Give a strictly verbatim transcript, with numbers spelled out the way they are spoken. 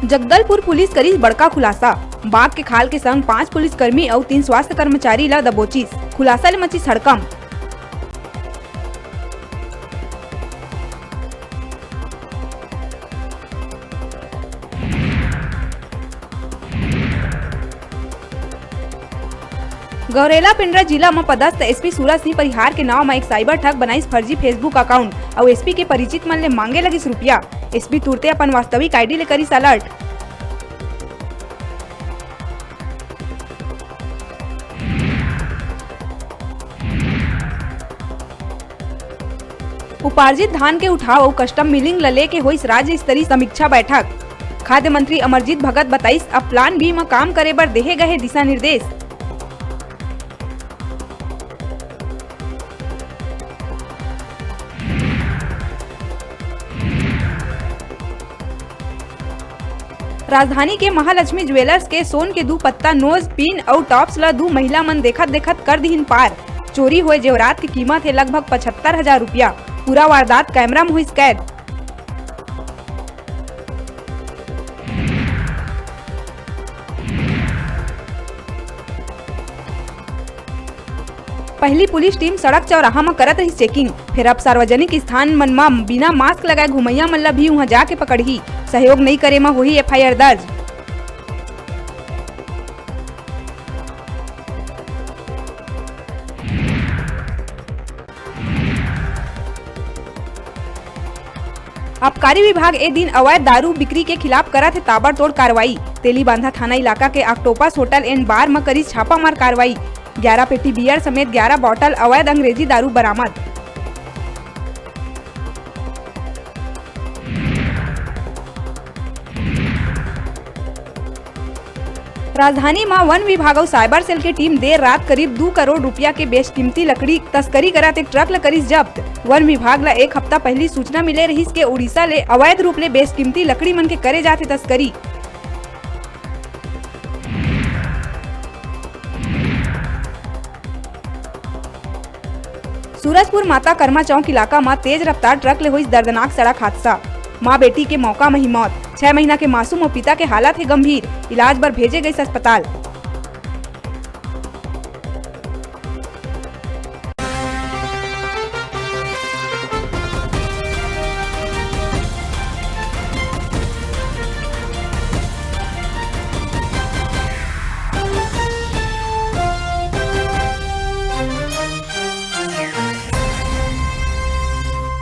Jagdalpur police करिस बड़का खुलासा, बाघ के खाल के संग पांच पुलिसकर्मी अउ तीन स्वास्थ्य कर्मचारी ला दबोचिस। खुलासा ले मचिस हड़कंप। गौरेला पेंड्रा जिला म पदस्थ एसपी सूरज सिंह परिहार के नाव म एक साइबर ठग बनाइस फर्जी Facebook account अउ एसपी के परिचित मन ले मांगे लगिस रुपया। एसपी तुरते अपन वास्तविक आईडी ले करिस अलर्ट। उपार्जित धान के उठाव अउ कस्टम मिलिंग ल लेके होइस राज्य स्तरीय समीक्षा बैठक। खाद्य मंत्री अमरजीत भगत बताइस, अब प्लान बी म काम करे बर देहे गए हे दिशा निर्देश। राजधानी के महालक्ष्मी ज्वेलर्स के सोन के दू पत्ता नोज पिन अउ टॉप्स ल दू महिला मन देखत देखत कर दिहिन पार। चोरी होए जेवरात के कीमत हे लगभग पचहत्तर हजार रुपया। पूरा वारदात कैमरा म होइस कैद। पहिली पुलिस टीम सड़क चौराहा म करत रहिस चेकिंग, फेर अब सार्वजनिक स्थान मन म बिना मास्क लगाए घुमइया मन ल भी उहां जाके पकड़ही। सहयोग नइ करे म होही एफआईआर दर्ज। आबकारी विभाग ए दिन अवैध दारू बिक्री के खिलाफ करत हे ताबड़तोड़ कार्रवाई। तेलीबांधा थाना इलाका के ऑक्टोपस होटल एंड बार म करिस छापामार कार्रवाई। ग्यारह पेटी बियर समेत ग्यारह बॉटल अवैध अंग्रेजी दारू बरामद। राजधानी म वन विभाग अउ साइबर सेल के टीम देर रात करीब दू करोड़ रुपया के बेशकीमती लकड़ी तस्करी करत एक ट्रक ल करिस जब्त। वन विभाग ल एक हफ्ता पहिली सूचना मिले रहिस के उड़ीसा ले अवैध रूप ले बेशकीमती लकड़ी मन के करे जाथे तस्करी। सूरजपुर माता कर्मा चौक इलाका म तेज रफ्तार ट्रक ले होइस दर्दनाक सड़क हादसा। मां बेटी के मौका म ही मौत, छह महीना के मासूम अउ पिता के हालत हे गंभीर, इलाज बर भेजे गइस अस्पताल।